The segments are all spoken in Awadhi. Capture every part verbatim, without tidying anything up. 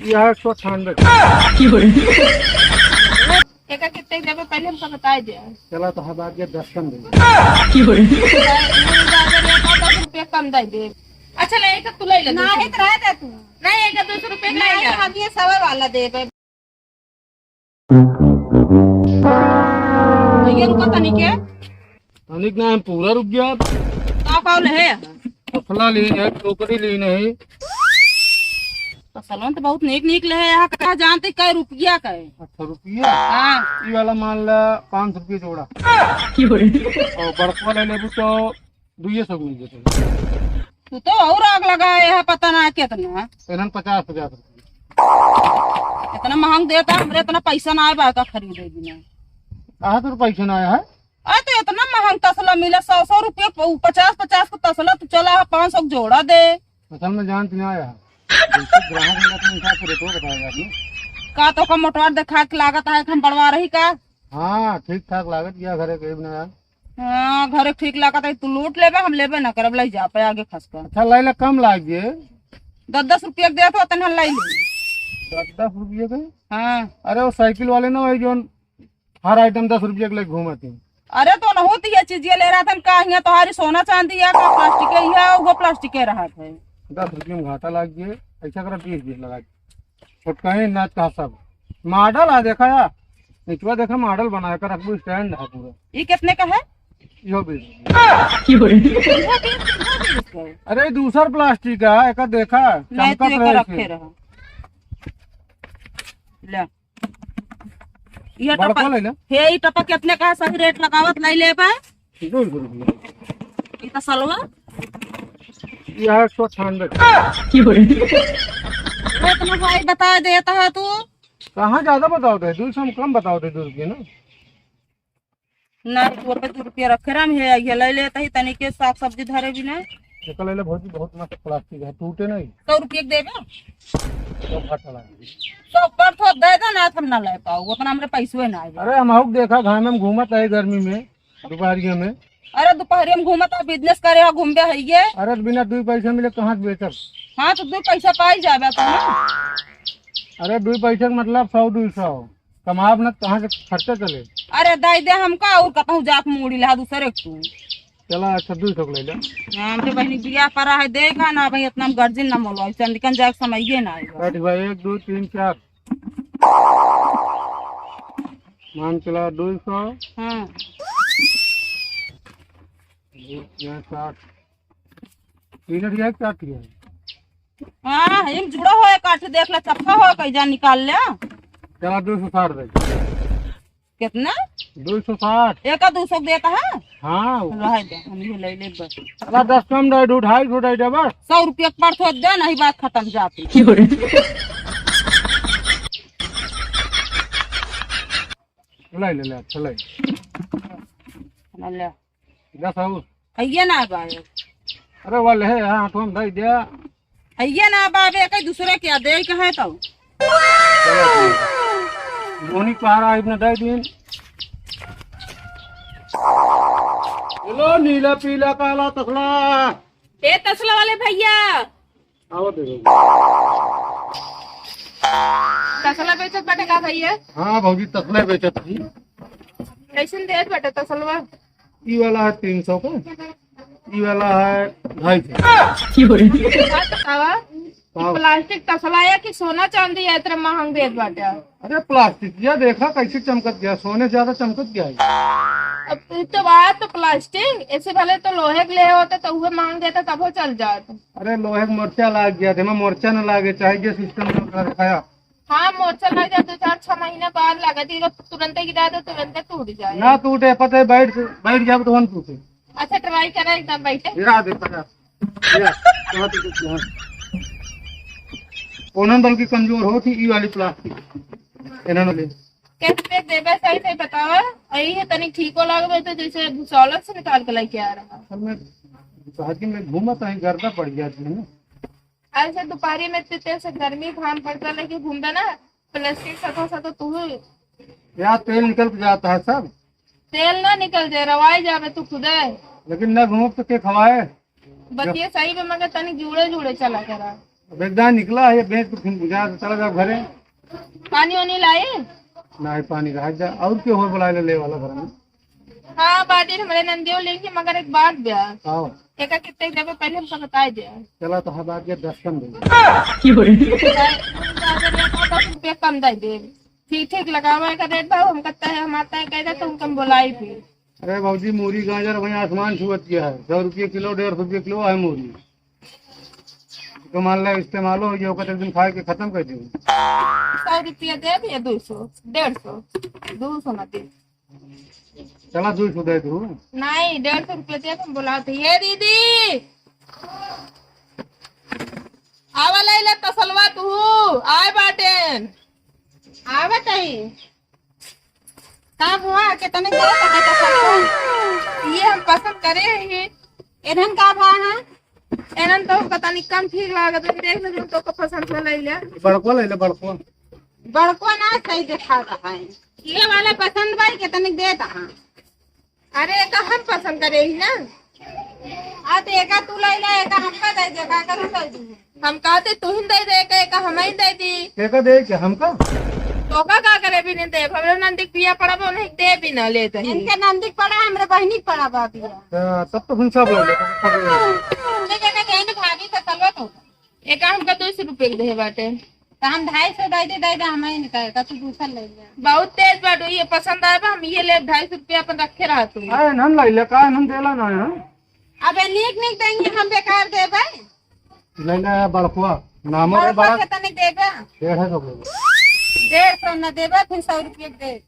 यह एक सौ अट्ठानबे। एका कितने देबे, पहले हमका बताइ दे। चला, तो हम आज ये दस कम देंगे। दस रुपया कम दइ दे। अच्छा, ले, एक तू ले ले, ना, दो सौ। एक रह दे तू। नहीं, एक दो सौ रुपया नहीं, ले ले। हम ये सवा वाला देबे। भैया, रुका तनी के। तनिक ना, हम पूरा रुक गया। का का लेहे? तसला ली है, टोकरी ली नहीं। तसलवन तो बहुत नीक नीक लेहे, यहाँ का जानते कै रुपया का है? अच्छा, रुपया? हाँ। ई वाला मान ला पाँच सौ रुपया जोड़ा। और बड़कवा ले लेबू तो दुइये सौ मिल जेतै। तू तो और आग लगाए है, पता ना कितना। इन्हन पचास, पचास रुपया। इतना महंग देता, हमरे इतना पैसा ना आए बा का खरीदे बिना। कहाँ तोर पैसा ना आया है? अरे तो इतना महंग तसला मिला, सौ सौ रुपया प-, पचास पचास को तसला, तू चला है पाँच सौ जोड़ा दे। असल में जान ना आया है। जैसे ग्राहक मिला तो उनका फिर रेटो बताएगा आदमी। का तो का मोटवार देखा के लागत है कि हम बड़वा रही का? हाँ, ठीक ठाक लागत या घरे के भी ना यार। हाँ, घरे ठीक लागत है, तू लूट लेबे, हम लेबे ना करब, लई जा पे आगे खस कर। अच्छा, लैला कम लाग गए। दस दस रुपया के देत हो, तने लई ले। दस दस रुपया के? हाँ। अरे, वो साइकिल वाले ना, वही जोन हर आइटम दस रुपया के लेके घूमत है। अरे, तो नहू तो ये चीजें ले रहा था, का हियाँ तोहारी सोना चांदी है, का प्लास्टिक के, यह वो प्लास्टिक के रहा था। दस रुपया में घाटा लाग गए, ऐसा करा बीस बीस लगा दे। छोटका ही नाच का सब मॉडल है, देखा यार, निचवा देखा, मॉडल बनाए कर रखबू, स्टैंड है पूरा। ये कितने का है? यो बीस। अरे, दूसर प्लास्टिक है, एक देखा, नहीं, चमकत तू एक रहे रखे से। रहा। ले। ये बड़का टपक, ले ले। हे, ये टपक कितने का है? सही रेट लगावत नहीं ले पाए। दो सौ रुपया। ये तो सलवा। ये है एक सौ अट्ठानबे। इतना भाई बता देता है तू। कहाँ ज्यादा बताओ थे? दो सौ में कम बताओ थे, दो रुपये ना। नहीं, वो पे दो रुपया रखे राम है, ये ले लेता ही तनी के साग सब्जी धरे भी नहीं। निकल ले भौजी, बहुत मस्त प्लास्टिक है, टूटे नहीं। सौ रुपये के देबे? तो फट लगा। सौ पर तो दे दे ना, हम ना ले पाओ, उतना हमरे पैसवे ना आए। अरे, हम आउक देखा, घाम में घूमत है गर्मी में, दोपहरिया में। अरे, दोपहरिया में घूमत है, बिजनेस करे हो, घूमबे है ये। अरे, बिना दुई पैसा मिले कहाँ से बेचब? हाँ, तो दुई पैसा पाई जाबे अपन। अरे, दुई पैसा के मतलब सौ, दुई सौ। कमाब न, कहाँ से खर्चा चले? अरे, दे दे हमका, और कतहूँ जाके मूड़ी ला दूसरे के तू। चला, अच्छा, दुई सौ के ले ले। हाँ, हमरे बहिनी बियाह पड़ा है, देगा ना भाई, इतना में गर्जिन ना मोलो, चंदिकन जाए के समइये ना आएगा। बैठ भाई, एक, दो, तीन, चार। मान चला, दुई सौ। हाँ। दो, तीन, चार। तीन हटिया, चार हटिया। हाँ, हम जुड़ा हो, एक आठ देख ले, चक्का हो, कहीं जा निकाल ले। चला, दो सौ साठ दे। कितना? दो सौ साठ। एक का दो सौ देता है? हाँ। रहे दे, हम ये ले ले बस। चला, दस कम दे दो, ढाई सौ दे दे बस। सौ रुपया के परसों दे, नहीं बात खत्म जाती। ले ले ले, अच्छा ले। ले ले। दस और। हइये ना बाबे। अरे वाले है, हाँ, हाथों में धई दिया। हइये ना बाबे, कहीं दूसरे क्या दे के है तो। चलो, ठीक है। दोनी पहाड़ा इतना दे दिन। बोलो, नीला पीला काला तसला। ए तसला वाले भैया। आओ देखो। तसला बेचत बाटे का भैया? हाँ भौजी, तसला बेचत ही। कैसन देत बाटे तसलवा? ई वाला है तीन सौ का, ई वाला है ढाई सौ। बात बतावा, पाओ। प्लास्टिक तसला है कि सोना चांदी है, इतना महंग देत बाटे? अरे प्लास्टिक, ये देखा कैसे चमकत गया, सोने ज्यादा चमकत गया है। अब ई तो बात तो प्लास्टिक, ऐसे भले तो लोहे के ले होते तो उहे महंग देता तबो चल जात। अरे लोहे के मोर्चा लाग गया, तेमा मोर्चा न लागे, चाहे ये सिस्टम न रखाया। हाँ, मोर्चा लग जाए, दो चार छह महीना बाद लगा दी, तुरंते गिरा दे, तुरंते टूट जाए। ना टूटे, पता है, बैठ, बैठ जाए तो हम टूटे। अच्छा, ट्राई करा एकदम बैठे। गिरा दे, पचास। गिरा, वहाँ पे कुछ यहाँ। ओनन बल्कि कमजोर हो थी, ई वाली प्लास्टिक। इन्होंने ले। कैसे देबे, सही सही बतावा। यही है, तनिक ठीक हो लागबे तो जैसे भुसौलन से निकाल के लेके आ रहा। असल में शादी में घूमत है, गर्दा पड़ गया है ना। ऐसे दोपहरी में इतने तेज से गर्मी घाम पड़ता, लेके घूमता ना, प्लास्टिक सको सको तू। यार, तेल निकल के जाता है सब। तेल ना निकल जाए, रवाई जावे तू खुदे। लेकिन ना घूम तो के खवाए। बतिया सही बे, मगर तनी जुड़े जुड़े चला करा। अब एक दान निकला है, ये बेच के फिर बुझा के चला जाओ घरे। पानी वानी लाए? नहीं, पानी रहा जा। और क्यों हो बुलाए ले वाला घर में? हाँ, बाटे हमरे नंदियो लेके, मगर एक बात बा। आओ। एका कितने देबे पहले हमका बताए दे। चला तो हाँ, बात ये दस कम दे। दस रुपया कम दे दे। ठीक ठीक लगावा एका रेट भाव, हमका तय, हमार तय कह दे तो हमका बोलाई फिर। अरे बाबूजी, मूरी गाजर वहीं आसमान छुअत गया है। सौ रुपये किलो, डेढ़ सौ रुपये किलो है मूरी। तो मान ला इस्तेमाल हो गया, ओकर एक दिन खाए के खत्म कर दी। सौ रुपया दे दिया, दो सौ, डेढ़ सौ, दो सौ ना दे। चला, दो सौ दे दू। नहीं, डेढ़ सौ रुपया दे, हम बुलाते। ये दीदी, आवा ले ले तसलवा तू, आए बाटेन। आवत है। का हुआ? कितने के पता चला? ये हम पसंद करे ही। एनन का भाव है? एनन तो पता नहीं कम ठीक लागत है, देख ले, जो तो को पसंद हो ले ले। बड़को ले ले, बड़को। बड़को ना सही दिखाता है। ये वाला पसंद भाई कितने के देता है? अरे, एका हम पसंद करे ही ना। आ, तो एका तू ले ले, एका हमका दे दे, का करूँ दे दी? हम कहते तू ही दे दे, एका, एका हम ही दे दी। एका दे के हमका? तो का, का करे भी नहीं दे, हमरे नंदी के बिया पड़ा बा, उन्हें दे भी ना लेते हैं। इनके नंदी के पड़ा, हमरे बहिनी के पड़ा बा बिया। हाँ, तब तो हम सब ले ले, सब ले ले। ले, ले, ले, ले, भाभी से तलवा तो। एका हमका दो सौ रुपये के देहे बाटे। तो हम ढाई सौ दे दे, दे दे, हम ही निकाल, का तू दूसर ले ले। बहुत तेज बाटू, ये पसंद आए बा, हम ये ले ढाई सौ रुपया अपन रखे रहा तू। अरे नन ले ले, का नन देला ना है? अबे नीक नीक देंगे, हम बेकार देबे। ले ले बड़कुआ, नामो रे बड़कुआ बड़ा। कितने देबे? डेढ़ सौ के। डेढ़ सौ न देबे, फिर सौ रुपये के दे।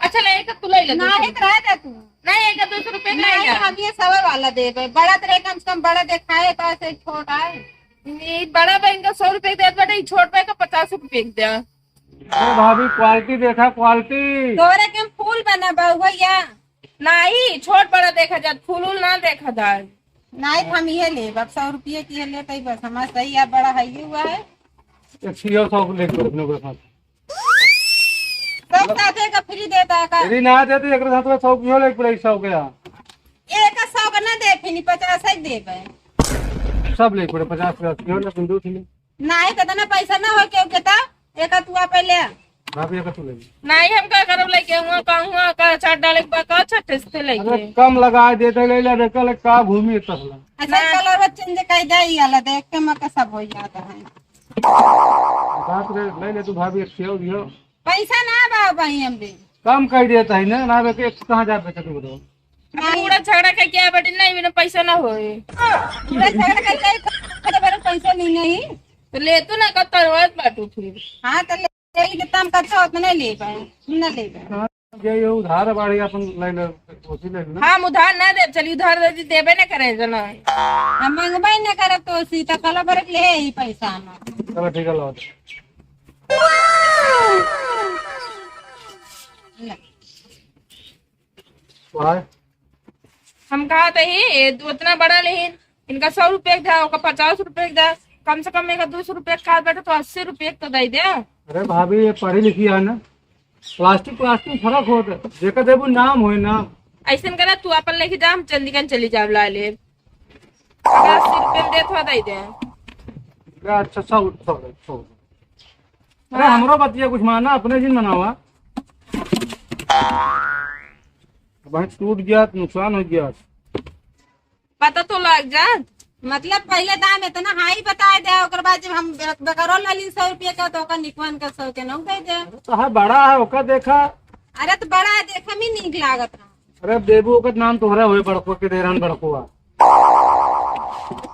अच्छा, ले, एक तू ले ले, ना, दो सौ। एक रह दे तू। नहीं, एक दो सौ रुपये का नहीं, ले ले। हम ये सवा वाला देबे। बड़ा तो रहे, कम से कम बड़ा देखाए, तो ऐसे छोट आए। ये बड़ा बहन का सौ रुपये देत बाटे, ये छोट बहन का पचास रुपये दे। अरे भाभी, quality देखा, quality। तोरे के फूल बना बा, हुआ या? नहीं, छोट बड़ा देखा जात, फूल उल ना देखा जाए। नहीं, हम ये लेब, अब सौ रुपये की ये लेते ही बस, हमारा सही है, बड़ा है, ये हुआ है। एक सौ, सौ को लेके अपने को साथ। सब साथे का free देता है का? यदि ना देते, एक साथ में सौ किलो लेके पड़े, सौ के यहाँ। एक सौ का ना दे, फिर पचास ही देबे। सब लेके पड़े, पचास, पचास किलो, लेकिन दो किलो। नहीं, तो इतना पैसा ना हो, क्यों कहता? एक तू आप ले। भाभी, एक तू ले ले। नहीं, हम का करब लेके, हुआ का, हुआ का, छाट डाले के बा, का छाटे से लेके? अरे, कम लगा देते, ले ले, देख ले, का घूमी तसला। अच्छा, ना। Colour change कर दे, ये वाला देख के मैं का सब हो जाता है। बात रे, ले ले तू भाभी, एक सेव दियो। पैसा ना बा भाई हमरे। कम कर देता है ना, ना बेटे, एक कहाँ जा बेटे तू बताओ। नहीं। पूरा झगड़ा करके आ बेटे, नहीं, बिना पैसा ना होए। पूरा झगड़ा करके आई, तो मेरे पैसा नहीं, नहीं। तो ले तू ना, कब तरवत बाटू फिर। हाँ, तो ले, ले कितना हम कच्चा होता नहीं ले पाए, हम ना ले पाए। हाँ, ये, ये उधार बाड़ी अपन ले ले, उसी ले ले ना। हम उधार ना देब, चली उधार दे दी, देबे ना करे जना। हम मंगबे ना करब तो सीता कला बरक ले ही पैसा हम। चलो ठीक है, लो। ले। वाह। हम कहा थे ही, ये दो इतना बड़ा लेहिन, इनका सौ रुपये का दा, ओका पचास रुपये का दा, कम से कम एक दो सौ रुपये का बेटा तो अस्सी रुपये का तो दे दे। अरे भाभी, ये पढ़ी लिखी है ना, plastic plastic फर्क होता है, जेकर देबू नाम होए नाम। ऐसन करा, तू अपन लेके जा, हम चंडीगढ़ चली जाब ला ले। अगर अस्सी रुपये में देत हो, दे दे। ले, अच्छा, सौ, सौ, सौ। अरे, हाँ। हमरो बतिया कुछ माना, अपने जिन मनावा। अब टूट गया तो नुकसान हो गया। पता तो लग जात। मतलब पहले दाम इतना high बताए दे, ओकर बाद जब हम बे-, बेकरो ले ली सौ रुपये का, तो ओकर निकवन का सौ के नौ दे दे। तो है बड़ा है, ओकर देखा। अरे तो बड़ा है, देखे में नीक लागत है। अरे देबू, ओकर नाम तोहरा होए, बड़को के देरान बड़को आ।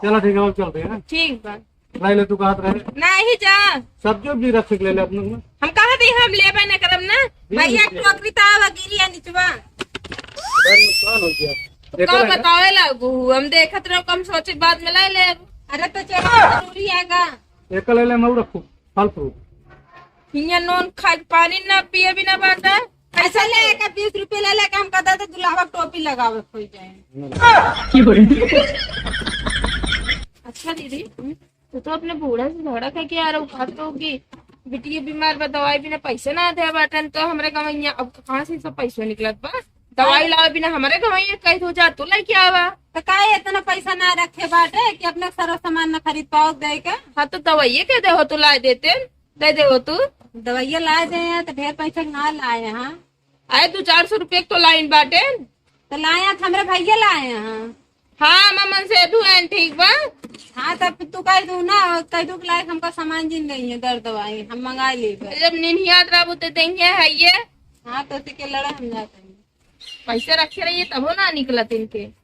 चला ठीक है, अब चलते हैं। ठीक बा। लाई ले, तू कहत रहे। नहीं जा। सब्जी उब्जी रख के ले ले अपने में। हम कहा थे हम लेबे न करब ना। ठीक भैया है। टोकरी तावा गिरी है निचवा। अरे नुकसान हो गया। तो देखो का ना। बतावे लागू, हम देखत रहो, कम सोचे बाद में लाई ले। अरे तो चलो, जरूरी है का? एक ले ले, मैं रखू, फल फ्रूट। हियाँ नून खाए के पानी ना पिए बिना बाटा। ऐसा ले, एक बीस रुपये ले लेके हम कहता तो दुल्हवा टोपी लगावे खोई जाए। अच्छा दीदी, तू तो अपने बूढ़ा से झगड़ा करके आ रहा हूँ, कहा तो कि बिटिया बीमार बा, दवाई बिना पैसे ना दे बाटन, तो हमरे गवैया अब कहाँ से सब पैसों निकलत बा? दवाई लावे बिना हमरे गवैया कह दो जा, तू लेके आवा। तो का इतना पैसा ना रखे बाटे कि अपने सारा सामान ना खरीद पाओ दे के? हाँ, तो दवाइये के दे हो तू, लाए देते, दे दे हो तू। दवाइये लाए दे हैं तो ढेर पैसा ना लाए हैं। हाँ, आए दो चार सौ रुपये के तो लाइन बाटे। तो लाए हैं, हमरे भैया लाए हैं। हाँ, ममन से दू हैं, ठीक बा। हाँ, तब तू कह दू ना, कह दू कि लाए हमका सामान जिन नहीं है, दर्द दवाई हम मंगा लेबे। जब निन्हियात रहबू तो देंगे है ये। हाँ, तो के लड़ा हम जाते हैं। पैसे रखे रहिए तबो ना निकलत इनके।